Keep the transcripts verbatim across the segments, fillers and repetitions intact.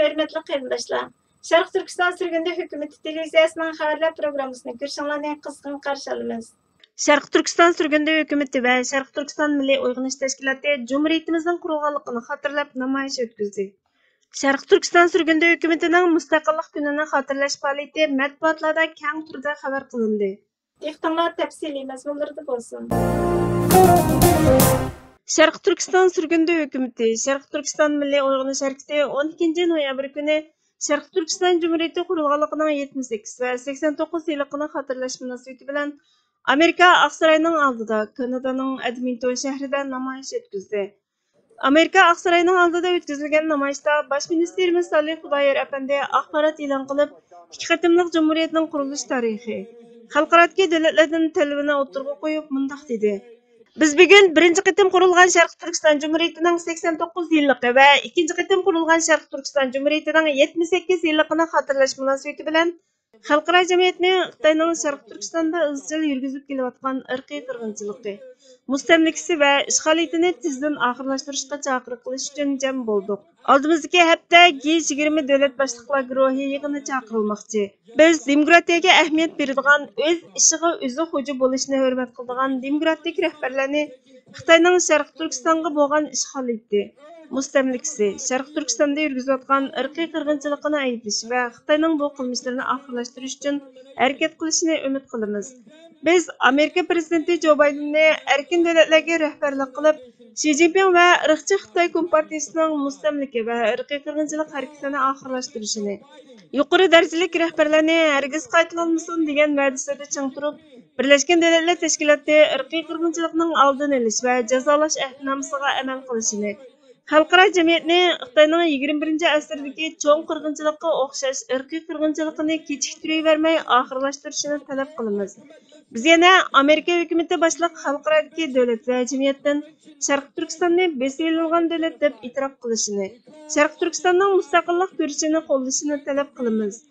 ھۆرمەتلىك قېرىنداشلار، شەرقىي تۈركىستان سۈرگۈندە ھۆكۈمىتى تېلېۋىزىيەسىنىڭ خەۋەرلەر پروگراممىسىنى كۆرۈشۈڭلارنى قىزغىن قارشى ئالىمىز. شەرقىي تۈركىستان سۈرگۈندە ھۆكۈمىتى ۋە شەرقىي تۈركىستان مىللىي ئويغىنىش تەشكىلاتى جۇمھۇرىيىتىمىزنىڭ قۇرۇلغانلىقىنى خاتىرىلەپ نامايىش ئۆتكۈزدى. شەرقىي تۈركىستان سۈرگۈندە ھۆكۈمىتىنىڭ مۇستەقىللىق كۈنىنى خاتىرىلەش پائالىيىتى مەتبۇئاتلاردا كەڭ تۈردە خەۋەر قىلىندى. دىققىتىڭلار تەپسىلىي مەزمۇنلىرىدا بولسۇن. شەرقىي تۈركىستان سۈرگۈندە ھۆكۈمىتى، شەرقىي تۈركىستان مىللىي ئويغىنىش ھەرىكىتى ئون ئىككىنچى نويابىر كۈنى شەرقىي تۈركىستان جۇمھۇرىيىتى قۇرۇلغانلىقىنىڭ يەتمىش سەككىز ۋە سەكسەن توققۇز يىللىقىنى خاتىرىلەش مۇناسىۋىتى بىلەن ئامېرىكا ئاقساراينىڭ ئالدىدا، كانادانىڭ ئەدمىنتون شەھىرىدە نامايىش ئۆتكۈزدى. ئامېرىكا ئاقساراينىڭ ئالدىدا ئۆتكۈزۈلگەن نامايىشتا باش مىنىستىرىمىز سالىھ خۇدايار ئەپەندى ئاخبارات ئېلان قىلىپ، ئىككى قېتىملىق جۇمھۇرىيەتنىڭ قۇرۇلۇش تارىخى، خەلقئارادىكى دۆلەتلەردىن تەلىپىنى ئوتتۇرىغا قويۇپ مۇنداق دېدى: بىز بۈگۈن بىرىنچى قېتىم قۇرۇلغان شەرقىي تۈركىستان جۇمھۇرىيىتىنىڭ سەكسەن توققۇز يىللىقى ۋە ئىككىنچى قېتىم قۇرۇلغان شەرقىي تۈركىستان جۇمھۇرىيىتىنىڭ يەتمىش سەككىز يىللىقىنى خاتىرىلەش مۇناسىۋىتى بىلەن خەلقئارا جەمئىيەتنى خىتاينىڭ شەرقىي تۈركىستاندا ئىزچىل يۈرگۈزۈپ كېلىۋاتقان ئىرقىي قىرغىنچىلىقى، مۇستەملىكىسى ۋە ئىشغالىيىتىنى تېزدىن ئاخىرلاشتۇرۇشقا چاقىرىق قىلىش ئۈچۈن جەم بولدۇق. ئالدىمىزدىكى ھەپتە جى يىگىرمە دۆلەت باشلىقلار گۇرۇھى يىغىنى چاقىرىلماقچى. بىز دېموكراتىيەگە ئەھمىيەت بېرىدىغان، ئۆز ئىشىغا ئۆزى خوجا بولۇشنى ھۆرمەت قىلىدىغان دېموكراتىك رەھبەرلەرنى خىتاينىڭ شەرقىي تۈركىستانغا بولغان ئىشغالىيىتى، مۇستەملىكىسى، شەرقىي تۈركىستاندا يۈرگۈزۈۋاتقان ئىرقىي قىرغىنچىلىقىنى ئەيىبلىشى ۋە خىتاينىڭ بۇ قىلمىشلىرىنى ئاخىرلاشتۇرۇش ئۈچۈن ھەرىكەت قىلىشىنى ئۈمىد قىلىمىز. بىز ئامېرىكا پىرېزىدېنتى جو بايدېننى ئەركىن دۆلەتلەرگە رەھبەرلىك قىلىپ، شى جىنپىڭ ۋە ئىرقچى خىتاي كومپارتىيىسىنىڭ مۇستەملىكە ۋە ئىرقىي قىرغىنچىلىق ھەرىكىتىنى ئاخىرلاشتۇرۇشىنى، يۇقىرى دەرىجىلىك رەھبەرلەرنى ھەرگىز قايتىلانمىسۇن دېگەن ۋەدىسىدە چىڭ تۇرۇپ، بىرلەشكەن دۆلەتلەر تەشكىلاتى ئىرقىي قىرغىنچىلىقنىڭ ئالدىنى ئېلىش ۋە جازالاش ئەھدىنامىسىغا ئەمەل قىلىشىنى، خەلقئارا جەمئىيەتنى خىتاينىڭ يىگىرمە بىرىنچى ئەسىردىكى چوڭ قىرغىنچىلىققا ئوخشاش ئىرقىي قىرغىنچىلىقىنى كېچىكتۈرۈۋەرمەي ئاخىرلاشتۇرۇشىنى تەلەپ قىلىمىز. بىز يەنە ئامېرىكا ھۆكۈمىتى باشلىق خەلقئارادىكى دۆلەت ۋە جەمئىيەتتىن شەرقىي تۈركىستاننى بېسىۋېلىنغان دۆلەت دەپ ئېتىراپ قىلىشىنى، شەرقىي تۈركىستاننىڭ مۇستەقىللىق كۈرىشىنى قوللىشىنى تەلەپ قىلىمىز.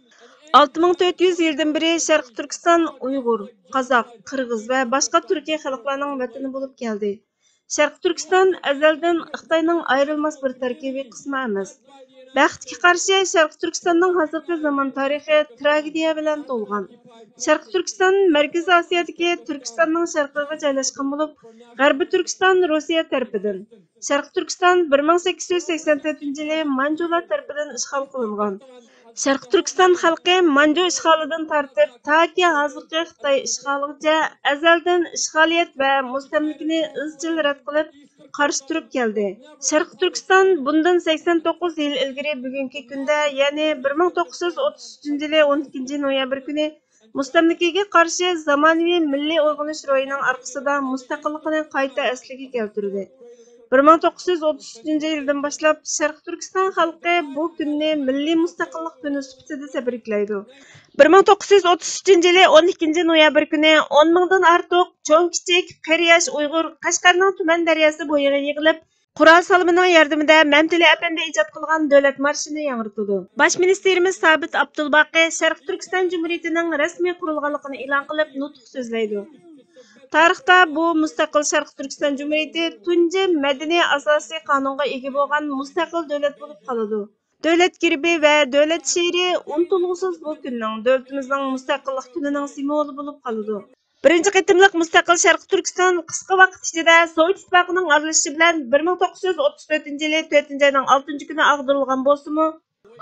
ئالتە مىڭ تۆت يۈز يىلدىن بېرى شەرقىي تۈركىستان ئۇيغۇر، قازاق، قىرغىز ۋە باشقا تۈركىي خەلقلەرنىڭ ۋەتىنى بولۇپ كەلدى. شەرقىي تۈركىستان ئەزەلدىن خىتاينىڭ ئايرىلماس بىر تەركىبىي قىسمى ئەمەس. بەختكە قارشى، شەرقىي تۈركىستاننىڭ ھازىرقى زامان تارىخى تراگېدىيە بىلەن تولغان. شەرقىي تۈركىستان مەركىزىي ئاسىيادىكى تۈركىستاننىڭ شەرقىغا جايلاشقان بولۇپ، غەربىي تۈركىستان روسىيە تەرىپىدىن، شەرقىي تۈركىستان بىر مىڭ سەككىز يۈز سەكسەن تۆتىنچى يىلى مانجۇلار تەرىپىدىن ئىشغال قىلىنغان. شەرقىي تۈركىستان خەلقى مانجۇ ئىشغالىدىن تارتىپ تاكى ھازىرقى خىتاي ئىشغالىغىچە ئەزەلدىن ئىشغالىيەت ۋە مۇستەملىكىنى ئىزچىل رەت قىلىپ، قارشى تۇرۇپ كەلدى. شەرقىي تۈركىستان بۇندىن سەكسەن توققۇز يىل ئىلگىرى بۈگۈنكى كۈندە، يەنى بىر مىڭ توققۇز يۈز ئوتتۇز ئۈچىنچى يىلى ئون ئىككىنچى نويابىر كۈنى مۇستەملىكىگە قارشى زامانىۋى مىللىي ئويغىنىش روھىنىڭ ئارقىسىدا مۇستەقىللىقىنى قايتا ئەسلىگە كەلتۈردى. بىر مىڭ توققۇز يۈز ئوتتۇز ئۈچىنچى يىلدىن باشلاپ شەرقىي تۈركىستان خەلقى بۇ كۈننى مىللىي مۇستەقىللىق كۈنى سۈپىتىدە تەبرىكلەيدۇ. بىر مىڭ توققۇز يۈز ئوتتۇز ئۈچىنچى يىلى ئون ئىككىنچى نويابىر كۈنى ئون مىڭدىن ئارتۇق چوڭ-كىچىك، قېرى-ياش ئۇيغۇر قەشقەرنىڭ تۈمەن دەرياسى بويىغا يىغىلىپ، قورال سالىمىنىڭ ياردىمىدە مەمتىلى ئەپەندى ئىجاد قىلغان دۆلەت مارشىنى ياڭرىتىدۇ. باش مىنىستىرىمىز سابىت ئابدۇلباقى شەرقىي تۈركىستان جۇمھۇرىيىتىنىڭ رەسمىي قۇرۇلغانلىقىنى ئېلان قىلىپ، نۇتۇق سۆزلەيدۇ. تارىختا بۇ مۇستەقىل شەرقىي تۈركىستان جۇمھۇرىيىتى تۇنجى مەدەنىي ئاساسىي قانۇنغا ئىگە بولغان مۇستەقىل دۆلەت بولۇپ قالىدۇ. دۆلەت گېربى ۋە دۆلەت شېئىرى ئۇنتۇلغۇسىز بۇ كۈننىڭ دۆلىتىمىزنىڭ مۇستەقىللىق كۈنىنىڭ سىمۋولى بولۇپ قالىدۇ. بىرىنچى قېتىملىق مۇستەقىل شەرقىي تۈركىستان قىسقا ۋاقىت ئىچىدە سوۋېت ئىتتىپاقىنىڭ ئارىلىشىشى بىلەن بىر مىڭ توققۇز يۈز ئوتتۇز تۆتىنچى يىلى تۆتىنچى ئاينىڭ ئالتىنچى كۈنى ئاغدۇرۇلغان بولسىمۇ،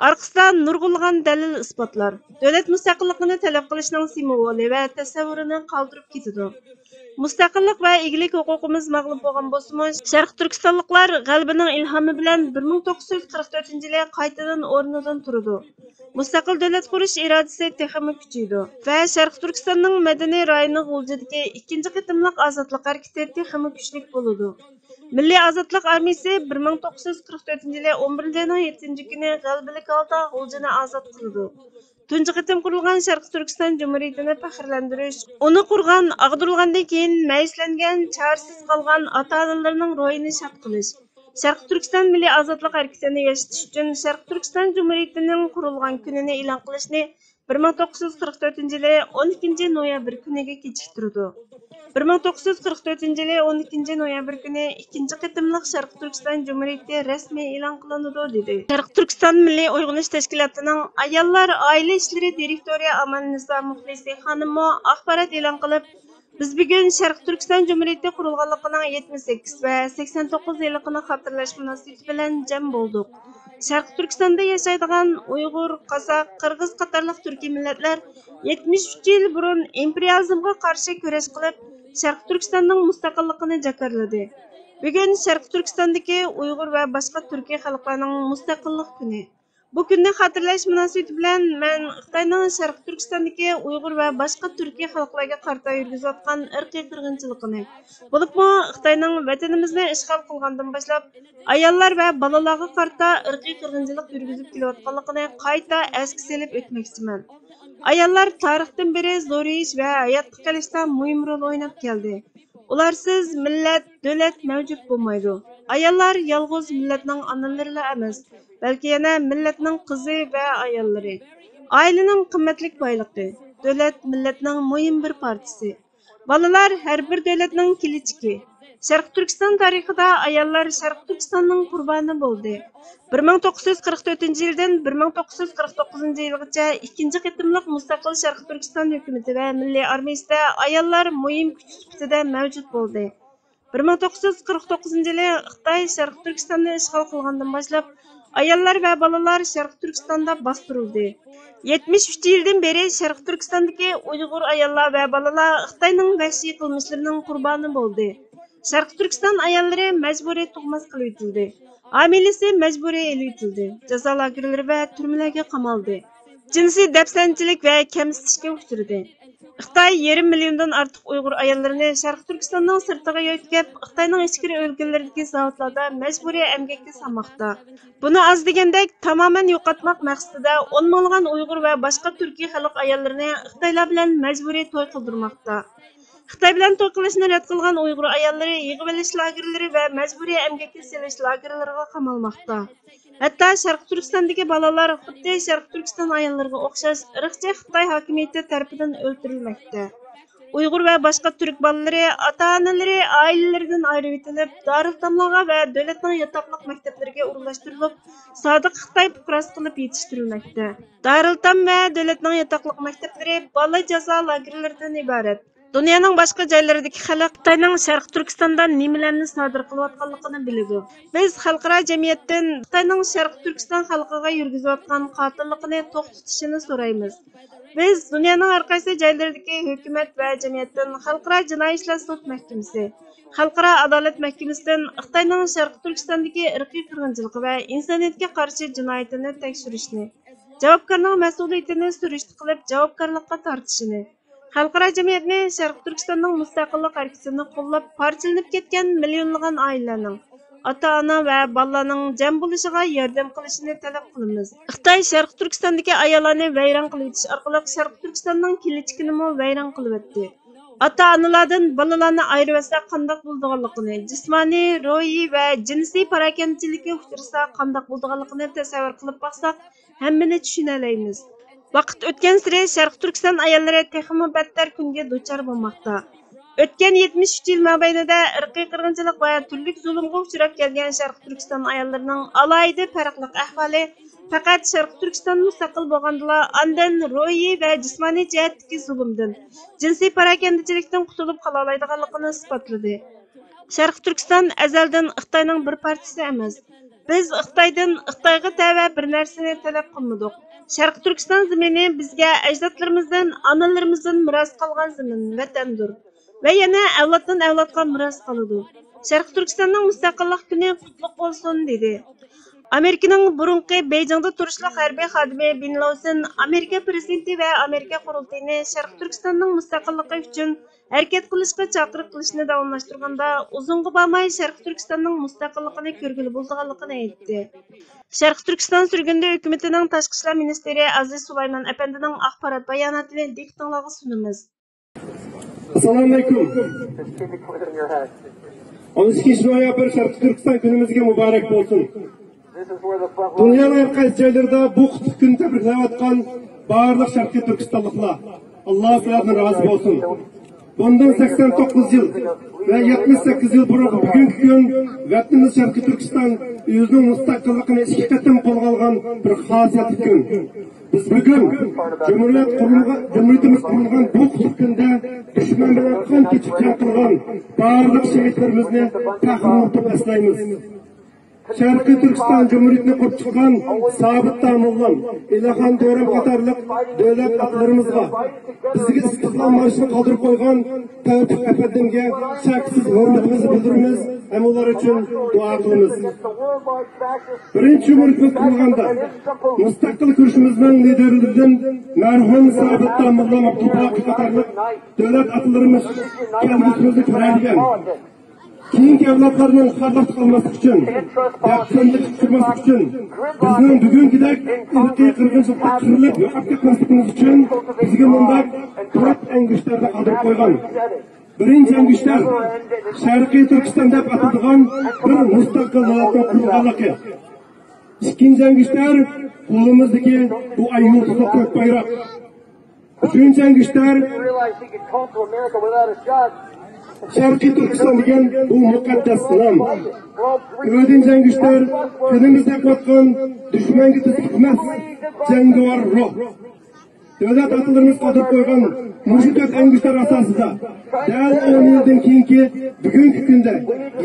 ئارقىسىدا نۇرغۇنلىغان دەلىل-ئىسپاتلار، دۆلەت مۇستەقىللىقىنى تەلەپ قىلىشنىڭ سىمۋولى ۋە تەسەۋۋۇرىنى قالدۇرۇپ كېتىدۇ. مۇستەقىللىق ۋە ئىگىلىك ھوقۇقىمىز مەغلۇپ بولغان بولسىمۇ، شەرقىي تۈركىستانلىقلار غەلىبىنىڭ ئىلھامى بىلەن بىر مىڭ توققۇز يۈز قىرىق تۆتىنچى يىلى قايتىدىن ئورنىدىن تۇرىدۇ. مۇستەقىل دۆلەت قۇرۇش ئىرادىسى تېخىمۇ كۈچىيىدۇ ۋە شەرقىي تۈركىستاننىڭ مەدەنىي رايونى غۇلجىدىكى ئىككىنچى قېتىملىق ئازادلىق ھەرىكىتى تېخىمۇ كۈچلۈك بولىدۇ. مىللىي ئازادلىق ئارمىيىسى بىر مىڭ توققۇز يۈز قىرىق تۆتىنچى يىلى ئون بىرىنچى ئاينىڭ يەتتىنچى كۈنى غەلىبىلىك ھالدا غۇلجىنى ئازاد قىلىدۇ. تۇنجى قېتىم قۇرۇلغان شەرقىي تۈركىستان جۇمھۇرىيىتىنى پەخىرلەندۈرۈش، ئۇنى قۇرغان، ئاغدۇرۇلغاندىن كېيىن مەيۈسلەنگەن، چارىسىز قالغان ئاتا-ئانىلىرىنىڭ روھىنى شاد قىلىش، شەرقىي تۈركىستان مىللىي ئازادلىق ھەرىكىتىنى ياشىتىش ئۈچۈن شەرقىي تۈركىستان جۇمھۇرىيىتىنىڭ قۇرۇلغان كۈنىنى ئېلان قىلىشنى بىر مىڭ توققۇز يۈز قىرىق تۆتىنچى يىلى ئون ئىككىنچى نويابىر كۈنىگە كېچىكتۈرىدۇ. بىر مىڭ توققۇز يۈز قىرىق تۆتىنچى يىلى ئون ئىككىنچى نويابىر كۈنى ئىككىنچى قېتىملىق شەرقىي تۈركىستان جۇمھۇرىيىتى رەسمىي ئېلان قىلىنىدۇ، دېدى. شەرقىي تۈركىستان مىللىي ئويغىنىش تەشكىلاتىنىڭ ئاياللار ئائىلە ئىشلىرى دىرېكتورى ئاماننىسا مۇخلىسى خانىممۇ ئاخبارات ئېلان قىلىپ، بىز بۈگۈن شەرقىي تۈركىستان جۇمھۇرىيىتى قۇرۇلغانلىقىنىڭ يەتمىش سەككىز ۋە سەكسەن توققۇز يىللىقىنى خاتىرىلەش مۇناسىۋىتى بىلەن جەم بولدۇق. شەرقىي تۈركىستاندا ياشايدىغان ئۇيغۇر، قازاق، قىرغىز قاتارلىق تۈركىي مىللەتلەر يەتمىش ئۈچ يىل بۇرۇن ئىمپېرىيالىزمغا قارشى كۈرەش قىلىپ، شەرقىي تۈركىستاننىڭ مۇستەقىللىقىنى جاكارلىدى. بۈگۈن شەرقىي تۈركىستاندىكى ئۇيغۇر ۋە باشقا تۈركىي خەلقلەرنىڭ مۇستەقىللىق كۈنى. بۇ كۈننى خاتىرىلەش مۇناسىۋىتى بىلەن مەن خىتاينىڭ شەرقىي تۈركىستاندىكى ئۇيغۇر ۋە باشقا تۈركىي خەلقلەرگە قارىتا يۈرگۈزۈۋاتقان ئىرقىي قىرغىنچىلىقىنى، بولۇپمۇ خىتاينىڭ ۋەتىنىمىزنى ئىشغال قىلغاندىن باشلاپ ئاياللار ۋە بالىلارغا قارىتا ئىرقىي قىرغىنچىلىق يۈرگۈزۈپ كېلىۋاتقانلىقىنى قايتا ئەسكە سېلىپ ئۆتمەكچىمەن. ئاياللار تارىختىن بېرى زورىيىش ۋە ھاياتقا قېلىشتا مۇھىم رول ئويناپ كەلدى. ئۇلارسىز مىللەت، دۆلەت مەۋجۇت بولمايدۇ. ئاياللار يالغۇز مىللەتنىڭ ئانىلىرىلا ئەمەس، بەلكى يەنە مىللەتنىڭ قىزى ۋە ئاياللىرى. ئائىلىنىڭ قىممەتلىك بايلىقى. دۆلەت مىللەتنىڭ مۇھىم بىر پارچىسى. بالىلار ھەر بىر دۆلەتنىڭ كېلىچىكى. شەرقىي تۈركىستان تارىخىدا ئاياللار شەرقىي تۈركىستاننىڭ قۇربانى بولدى. بىر مىڭ توققۇز يۈز قىرىق تۆتىنچى يىلدىن بىر مىڭ توققۇز يۈز قىرىق توققۇزىنچى يىلغىچە ئىككىنچى قېتىملىق مۇستەقىل شەرقىي تۈركىستان ھۆكۈمىتى ۋە مىللىي ئارمىيىسىدە ئاياللار مۇھىم كۈچ سۈپىتىدە مەۋجۇت بولدى. بىر مىڭ توققۇز يۈز قىرىق توققۇزىنچى يىلى خىتاي شەرقىي تۈركىستاننى ئىشغال قىلغاندىن باشلاپ، ئاياللار ۋە بالىلار شەرقىي تۈركىستاندا باستۇرۇلدى. يەتمىش ئۈچ يىلدىن بېرى شەرقىي تۈركىستاندىكى ئۇيغۇر ئاياللار ۋە بالىلار خىتاينىڭ ۋەھشىي قىلمىشلىرىنىڭ قۇربانى بولدى. شەرقىي تۈركىستان ئاياللىرى مەجبۇرىي تۇغماس قىلىۋېتىلدى. ھامىلىسى مەجبۇرىي ئېلىۋېتىلدى. جازا لاگېرلىرى ۋە تۈرمىلەرگە قامالدى. جىنسىي دەپسەندىچىلىك ۋە كەمسىتىشكە ئۇچرىدى. خىتاي يېرىم مىليوندىن ئارتۇق ئۇيغۇر ئاياللىرىنى شەرقىي تۈركىستاننىڭ سىرتىغا يۆتكەپ، خىتاينىڭ ئىچكىرى ئۆلكىلىرىدىكى زاۋۇتلاردا مەجبۇرىي ئەمگەككە سالماقتا. بۇنى ئاز دېگەندەك تامامەن يوقاتماق مەقسىتىدە ئون مىڭلىغان ئۇيغۇر ۋە باشقا تۈركىي خەلق ئاياللىرىنى خىتايلار بىلەن مەجبۇرىي توي قىلدۇرماقتا. خىتاي بىلەن توي قىلىشنى رەت قىلغان ئۇيغۇر ئاياللىرى يىغىۋېلىش لاگېرلىرى ۋە مەجبۇرىي ئەمگەككە سېلىش لاگېرلىرىغا قامالماقتا. ھەتتا شەرقىي تۈركىستاندىكى بالىلار خۇددى شەرقىي تۈركىستان ئاياللىرىغا ئوخشاش ئىرقچى خىتاي ھاكىمىيىتى تەرىپىدىن ئۆلتۈرۈلمەكتە. ئۇيغۇر ۋە باشقا تۈرك بالىلىرى ئاتا-ئانىلىرى ئائىلىلىرىدىن ئايرىۋېتىلىپ، دارىلئېتاملارغا ۋە دۆلەتنىڭ ياتاقلىق مەكتەپلىرىگە ئورۇنلاشتۇرۇلۇپ، سادىق خىتاي پۇقراسى قىلىپ يېتىشتۈرۈلمەكتە. دارىلئېتام ۋە دۆلەتنىڭ ياتاقلىق مەكتەپلىرى بالا جازا لاگېرلىرىدىن ئىبارەت. دۇنيانىڭ باشقا جايلىرىدىكى خەلق خىتاينىڭ شەرقىي تۈركىستاندا نېمىلەرنى سادىر قىلىۋاتقانلىقىنى بىلىدۇ. بىز خەلقئارا جەمئىيەتتىن خىتاينىڭ شەرقىي تۈركىستان خەلقىگە يۈرگۈزۈۋاتقان قاتىللىقىنى توختىتىشىنى سورايمىز. بىز دۇنيانىڭ ھەر قايسى جايلىرىدىكى ھۆكۈمەت ۋە جەمئىيەتتىن خەلقئارا جىنايى ئىشلار سوت مەھكىمىسى، خەلقئارا ئادالەت مەھكىمىسىدىن خىتاينىڭ شەرقىي تۈركىستاندىكى ئىرقىي قىرغىنچىلىقى ۋە ئىنسانىيەتكە قارشى جىنايىتىنى تەكشۈرۈشنى، جاۋابكارنىڭ مەسئۇلىيىتىنى سۈرۈشتە قىلىپ جاۋابكارلىققا تارتىشىنى، خەلقئارا جەمئىيەتنى شەرقىي تۈركىستاننىڭ مۇستەقىللىق ھەرىكىتىنى قوللاپ، پارچىلىنىپ كەتكەن مىليونلىغان ئائىلىلەرنىڭ، ئاتا-ئانا ۋە بالىلارنىڭ جەم بولۇشىغا ياردەم قىلىشىنى تەلەپ قىلىمىز. خىتاي شەرقىي تۈركىستاندىكى ئاياللارنى ۋەيران قىلىۋېتىش ئارقىلىق شەرقىي تۈركىستاننىڭ كېلىچىكىنىمۇ ۋەيران قىلىۋەتتى. ئاتا-ئانىلاردىن بالىلارنى ئايرىۋەتسە قانداق بولىدىغانلىقىنى، جىسمانىي، روھىي ۋە جىنسىي پاراكەندىچىلىككە ئۇچرىسا قانداق بولىدىغانلىقىنى تەسەۋۋۇر قىلىپ باقساق، ھەممىنى چۈشىنەلەيمىز. ۋاقىت ئۆتكەنسېرى شەرقىي تۈركىستان ئاياللىرى تېخىمۇ بەتتەر كۈنگە دۇچار بولماقتا. ئۆتكەن يەتمىش ئۈچ يىل مابەينىدە ئىرقىي قىرغىنچىلىق ۋە تۈرلۈك زۇلۇمغا ئۇچراپ كەلگەن شەرقىي تۈركىستان ئاياللىرىنىڭ ئالاھىدە پەرقلىق ئەھۋالى پەقەت شەرقىي تۈركىستان مۇستەقىل بولغاندىلا، ئاندىن روھىي ۋە جىسمانىي جەھەتتىكى زۇلۇمدىن، جىنسىي پاراكەندىچىلىكتىن قۇتۇلۇپ قالالايدىغانلىقىنى ئىسپاتلىدى. شەرقىي تۈركىستان ئەزەلدىن خىتاينىڭ بىر پارچىسى ئەمەس. بىز خىتايدىن خىتايغا تەۋە بىر نەرسىنى تەلەپ قىلمىدۇق. شەرقىي تۈركىستان زېمىنى بىزگە ئەجدادلىرىمىزدىن، ئانىلىرىمىزدىن مىراس قالغان زېمىن، ۋەتەندۇر. ۋە يەنە ئەۋلادتىن ئەۋلادقا مىراس قالىدۇ. شەرقىي تۈركىستاننىڭ مۇستەقىللىق كۈنى قۇتلۇق بولسۇن، دېدى. ئامېرىكىنىڭ بۇرۇنقى بېيجىڭدا تۇرۇشلۇق ھەربىي خادىمى بېن لوۋسېن ئامېرىكا پىرېزىدېنتى ۋە ئامېرىكا قۇرۇلتىيىنى شەرقىي تۈركىستاننىڭ مۇستەقىللىقى ئۈچۈن ھەرىكەت قىلىشقا چاقىرىق قىلىشنى داۋاملاشتۇرغاندا، ئۇزۇنغا بارماي شەرقىي تۈركىستاننىڭ مۇستەقىللىقىنى كۆرگىلى بولىدىغانلىقىنى ئېيتتى. شەرقىي تۈركىستان سۈرگۈندە ھۆكۈمىتىنىڭ تاشقى ئىشلار مىنىستىرى ئازىز سۇلايمان ئەپەندىنىڭ ئاخبارات باياناتىنى دىققىتىڭلارغا سۇنىمىز. ئەسسالامۇئەلەيكۇم. ئون ئىككىنچى نويابىر شەرقىي تۈركىستان كۈنىمىزگە مۇبارەك بولسۇن. دۇنيانىڭ ھەر قايسى جايلىرىدا بۇ قۇتلۇق كۈننى تەبرىكلەۋاتقان بارلىق شەرقىي تۈركىستانلىقلار، ئاللا سىلەردىن رازى بولسۇن. بۇندىن سەكسەن توققۇز يىل ۋە يەتمىش سەككىز يىل بۇرۇن بۈگۈنكى كۈن ۋەتىنىمىز شەرقىي تۈركىستان ئۆزىنىڭ مۇستەقىللىقىنى ئىككى قېتىم قولغا ئالغان بىر خاسىيەتلىك كۈن. بىز بۈگۈن جۇمھۇرىيەت قۇرۇلغان، جۇمھۇرىيىتىمىز قۇرۇلغان بۇ قۇتلۇق كۈندە دۈشمەن بىلەن قان كېچىپ جەڭ قىلغان بارلىق شېھىتلىرىمىزنى پەخىر نۇتۇق ئەسلەيمىز. شەرقىي تۈركىستان جۇمھۇرىيىتىنى قۇرۇپ چىققان سابىت داموللام، ئېلىخان دۆرەم قاتارلىق دۆلەت ئاتىلىرىمىزغا، بىزگە ئىستىقلال مارشىنى قالدۇرۇپ قويغان تەۋپىق ئەپەندىمگە شەكسىز ھۆرمىتىمىزنى بىلدۈرىمىز ھەم ئۇلار ئۈچۈن دۇئا قىلىمىز. بىرىنچى جۇمھۇرىيىتىمىز قۇرۇلغاندا مۇستەقىل كۈرىشىمىزنىڭ لىدېرلىرىدىن مەرھۇم سابىت داموللام ئابدۇلباقى قاتارلىق دۆلەت ئاتىلىرىمىز كەلگۈسىمىزنى كۆرەلىگەن، كېيىنكى ئەۋلادلارنىڭ خارلىقتا قالماسلىقى ئۈچۈن، دەپسەندىلىككە ئۇچرىماسلىقى ئۈچۈن، بىزنىڭ بۈگۈنكىدەك ئىرقىي قىرغىنچىلىقتا قىرىلىپ يوقاپ كەتمەسلىكىمىز ئۈچۈن بىزگە مۇنداق تۆت ئەڭگۈشتەرنى قالدۇرۇپ قويغان. بىرىنچى ئەڭگۈشتەر شەرقىي تۈركىستان دەپ ئاتىلىدىغان بىر مۇستەقىل دۆلەتنىڭ قۇرۇلغانلىقى. ئىككىنچى ئەڭگۈشتەر قولىمىزدىكى بۇ ئاي يۇلتۇزلۇق كۆك بايراق. ئۈچىنچى ئەڭگۈشتەر شەرقىي تۈركىستان دېگەن بۇ مۇقەددەس نام. تۆتىنچى ئەڭگۈشتەر قېنىمىزدا ئېقىۋاتقان دۈشمەنگە تىز پۈكمەس جەڭگىۋار روھ. دۆلەت ئاتىلىرىمىز قادىرىپ قويغان مۇشۇ تۆت ئەڭگۈشتەر ئاساسىدا دەل ئون يىلدىن كېيىنكى بۈگۈنكى كۈندە،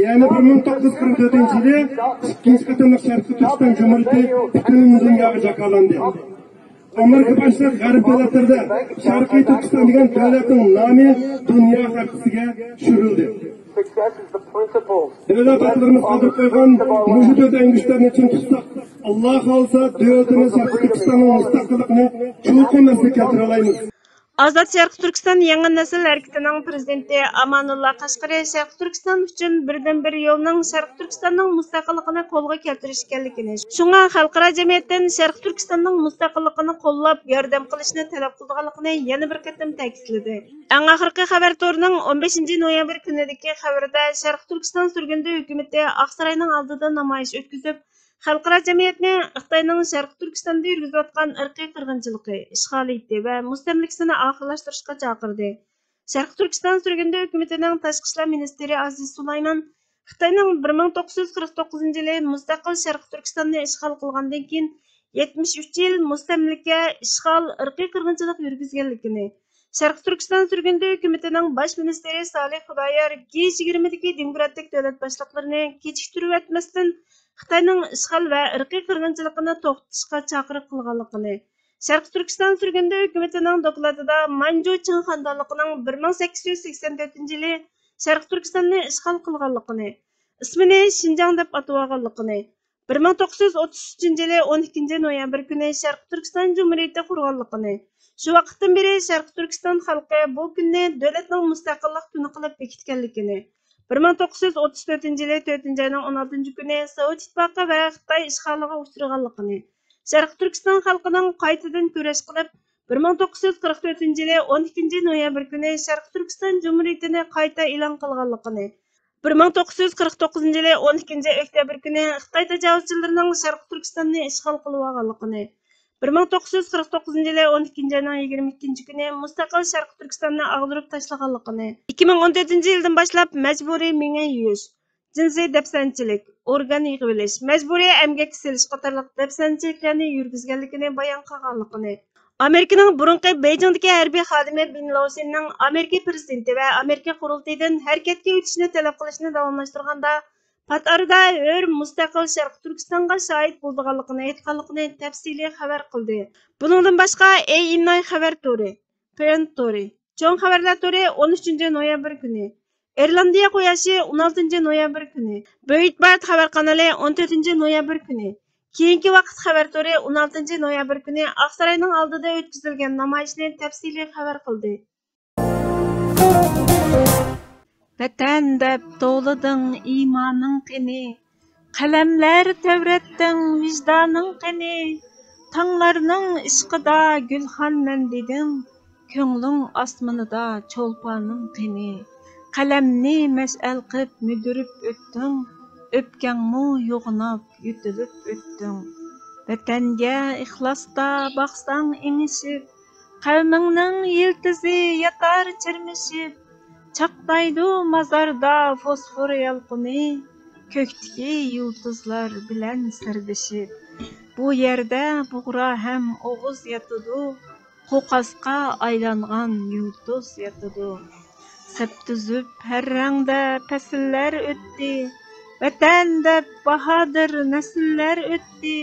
يەنى بىر مىڭ توققۇز يۈز قىرىق تۆتىنچى يىلى ئىككىنچى قېتىملىق شەرقىي تۈركىستان جۇمھۇرىيىتى پۈتۈن دۇنياغا جاكارلاندى. ئامېرىكا باشلىق غەرب دۆلەتلىرىدە شەرقىي تۈركىستان دېگەن دۆلەتنىڭ نامى دۇنيا خەرىتىسىگە چۈشۈرۈلدى. دۆلەت ئاتىلىرىمىز قادىرىپ قويغان مۇشۇ تۆت ئەڭگۈشتەرنى چىڭ تۇتساق، ئاللا خالىسا دۆلىتىمىز شەرقىي تۈركىستاننىڭ مۇستەقىللىقىنى چوقۇم ئەسلىگە كەلتۈرەلەيمىز. ئازاد شەرقىي تۈركىستان يېڭى نەسىل ھەرىكىتىنىڭ پىرېزىدېنتى ئامانۇللا قەشقىرى شەرقىي تۈركىستان ئۈچۈن بىردىنبىر يولنىڭ شەرقىي تۈركىستاننىڭ مۇستەقىللىقىنى قولغا كەلتۈرۈش ئىكەنلىكىنى، شۇڭا خەلقئارا جەمئىيەتتىن شەرقىي تۈركىستاننىڭ مۇستەقىللىقىنى قوللاپ ياردەم قىلىشنى تەلەپ قىلىدىغانلىقىنى يەنە بىر قېتىم تەكىتلىدى. ئەڭ ئاخىرقى خەۋەر تورىنىڭ ئون بەشىنچى نويابىر كۈنىدىكى خەۋىرىدە شەرقىي تۈركىستان سۈرگۈندە ھۆكۈمىتى ئاقساراينىڭ ئالدىدا نامايىش ئۆتكۈزۈپ، خەلقئارا جەمئىيەتنى خىتاينىڭ شەرقىي تۈركىستاندا يۈرگۈزۈۋاتقان ئىرقىي قىرغىنچىلىقى، ئىشغالىيىتى ۋە مۇستەملىكىسىنى ئاخىرلاشتۇرۇشقا چاقىردى. شەرقىي تۈركىستان سۈرگۈندە ھۆكۈمىتىنىڭ تاشقى ئىشلار مىنىستىرى ئازىز سۇلايمان خىتاينىڭ بىر مىڭ توققۇز يۈز قىرىق توققۇزىنچى يىلى مۇستەقىل شەرقىي تۈركىستاننى ئىشغال قىلغاندىن كېيىن يەتمىش ئۈچ يىل مۇستەملىكە، ئىشغال، ئىرقىي قىرغىنچىلىق يۈرگۈزگەنلىكىنى، شەرقىي تۈركىستان سۈرگۈندە ھۆكۈمىتىنىڭ باش مىنىستىرى سالىھ خۇدايار جى يىگىرمىدىكى دېموكراتىك دۆلەت باشلىقلىرىنى كېچىكتۈرۈۋەتمەستىن خىتاينىڭ ئىشغال ۋە ئىرقىي قىرغىنچىلىقىنى توختىتىشقا چاقىرىق قىلغانلىقىنى، شەرقىي تۈركىستان سۈرگۈندە ھۆكۈمىتىنىڭ دوكلاتىدا مانجۇ چىڭ خانىدانلىقىنىڭ بىر مىڭ سەككىز يۈز سەكسەن تۆتىنچى يىلى شەرقىي تۈركىستاننى ئىشغال قىلغانلىقىنى، ئىسمىنى شىنجاڭ دەپ ئاتىۋالغانلىقىنى، بىر مىڭ توققۇز يۈز ئوتتۇز ئۈچىنچى يىلى ئون ئىككىنچى نويابىر كۈنى شەرقىي تۈركىستان جۇمھۇرىيىتى قۇرغانلىقىنى، شۇ ۋاقىتتىن بېرى شەرقىي تۈركىستان خەلقى بۇ كۈننى دۆلەتنىڭ مۇستەقىللىق كۈنى قىلىپ بېكىتكەنلىكىنى، بىر مىڭ توققۇز يۈز ئوتتۇز تۆتىنچى يىلى تۆتىنچى ئاينىڭ ئون ئالتىنچى كۈنى سوۋېت ئىتتىپاقى ۋە خىتاي ئىشغالىغا ئۇچرىغانلىقىنى، شەرقىي تۈركىستان خەلقىنىڭ قايتىدىن كۈرەش قىلىپ، بىر مىڭ توققۇز يۈز قىرىق تۆتىنچى يىلى ئون ئىككىنچى نويابىر كۈنى شەرقىي تۈركىستان جۇمھۇرىيىتىنى قايتا ئېلان قىلغانلىقىنى، بىر مىڭ توققۇز يۈز قىرىق توققۇزىنچى يىلى ئون ئىككىنچى ئۆكتەبىر كۈنى خىتاي تاجاۋۇزچىلىرىنىڭ شەرقىي تۈركىستاننى ئىشغال قىلىۋالغانلىقىنى، بىر مىڭ توققۇز يۈز قىرىق توققۇزىنچى يىلى ئون ئىككىنچى ئاينىڭ يىگىرمە ئىككىنچى كۈنى مۇستەقىل شەرقىي تۈركىستاننى ئاغدۇرۇپ تاشلىغانلىقىنى، ئىككى مىڭ ئون تۆتىنچى يىلدىن باشلاپ مەجبۇرىي مېڭە يۇيۇش، جىنسىي دەپسەندىچىلىك، ئورگان يىغىۋېلىش، مەجبۇرىي ئەمگەككە سېلىش قاتارلىق دەپسەندىچىلىكلەرنى يۈرگۈزگەنلىكىنى بايان قىلغانلىقىنى، ئامېرىكىنىڭ بۇرۇنقى بېيجىڭدىكى ھەربىي خادىمى بېن لوۋسېننىڭ ئامېرىكا پىرېزىدېنتى ۋە ئامېرىكا قۇرۇلتىيىدىن ھەرىكەتكە ئۆتۈشنى تەلەپ قىلىشنى داۋاملاشتۇرغاندا، پات ئارىدا ھۆر، مۇستەقىل شەرقىي تۈركىستانغا شاھىت بولىدىغانلىقىنى ئېيتقانلىقىنى تەپسىلىي خەۋەر قىلدى. بۇنىڭدىن باشقا، ئېي ئىنناي خەۋەر تورى، پېرېنت تورى، چوڭ خەۋەرلەر تورى ئون ئۈچىنچى نويابىر كۈنى، ئىرلاندىيە قۇياشى ئون ئالتىنچى نويابىر كۈنى، بويىتبارت خەۋەر قانىلى ئون تۆتىنچى نويابىر كۈنى، كېيىنكى ۋاقىت خەۋەر تورى ئون ئالتىنچى نويابىر كۈنى ئاقساراينىڭ ئالدىدا ئۆتكۈزۈلگەن نامايىشنى تەپسىلىي خەۋەر قىلدى. ۋەتەن دەپ توۋلىدىڭ ئىمانىڭ قېنى؟ قەلەملەر تەۋرەتتىڭ ۋىجدانىڭ قېنى؟ تاڭلارنىڭ ئىشقىدا گۈلخان مەن دېدىڭ، كۆڭلۈڭ ئاسمىنىدا چولپانىڭ قېنى؟ قەلەمنى مەشئەل قىپ مۈدۈرۈپ ئۆتتۈڭ، ئۆپكەڭمۇ يوغىناپ يۆتىلىپ ئۆتتۈڭ. ۋەتەنگە ئىخلاستا باقساڭ ئېڭىشىپ، قەۋمىڭنىڭ يىلتىزى ياتار چىرمىشىپ، چاقنايدۇ مازاردا فوسفور يالقۇنى، كۆكتىكى يۇلتۇزلار بىلەن سىردىشىپ. بۇ يەردە بۇغرا ھەم ئوغۇز ياتىدۇ، قوقاسقا ئايلانغان يۇلتۇز ياتىدۇ. سەپتۈزۈپ ھەر رەڭدە پەسىللەر ئۆتتى، ۋەتەن دەپ باھادىر نەسىللەر ئۆتتى.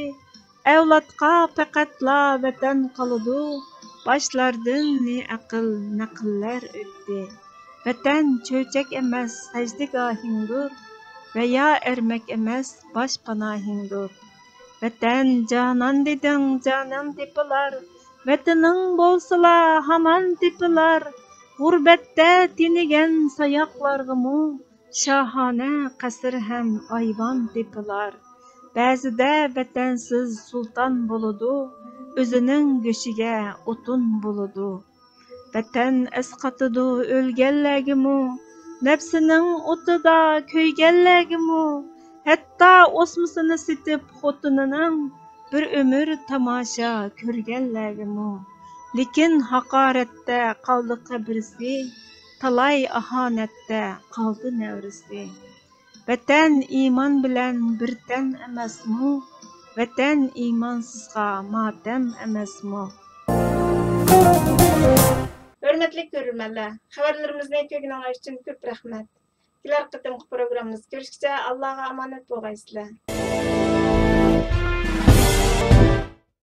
ئەۋلادقا پەقەتلا ۋەتەن قالىدۇ، باشلاردىن نى ئەقىل نەقىللەر ئۆتتى. ۋەتەن چۆچەك ئەمەس، سەجدىگاھىڭدۇر، ۋە يا ئەرمەك ئەمەس، باش پاناھىڭدۇر. ۋەتەن جانان دېدىڭ، جانان تېپىلار، ۋەتىنىڭ بولسىلا ھامان تېپىلار. غۇربەتتە تېنىگەن ساياقلارغىمۇ شاھانە قەسىر ھەم ئايۋان تېپىلار. بەزىدە ۋەتەنسىز سۇلتان بولىدۇ، ئۆزىنىڭ گۆشىگە ئوتۇن بولىدۇ. ۋەتەن ئەسقاتىدۇ ئۆلگەنلەرگىمۇ، نەپسىنىڭ ئوتىدا كۆيگەنلەرگىمۇ، ھەتتا ئوسمىسىنى سېتىپ خوتۇنىنىڭ بىر ئۆمۈر تاماشا كۆرگەنلەرگىمۇ. لېكىن ھاقارەتتە قالدى قەبرىسى، تالاي ئاھانەتتە قالدى نەۋرىسى. ۋەتەن ئىمان بىلەن بىر تەن ئەمەسمۇ؟ ۋەتەن ئىمانسىزغا ماتەم ئەمەسمۇ؟ ھۆرمەتلىك كۆرۈرمەنلەر، خەۋەرلىرىمىزنى كۆرگىنىڭلار ئۈچۈن كۆپ رەھمەت. كېلەر قېتىمقى پروگراممىمىزدا كۆرۈشكىچە ئاللاغا ئامانەت بولغايسىلەر.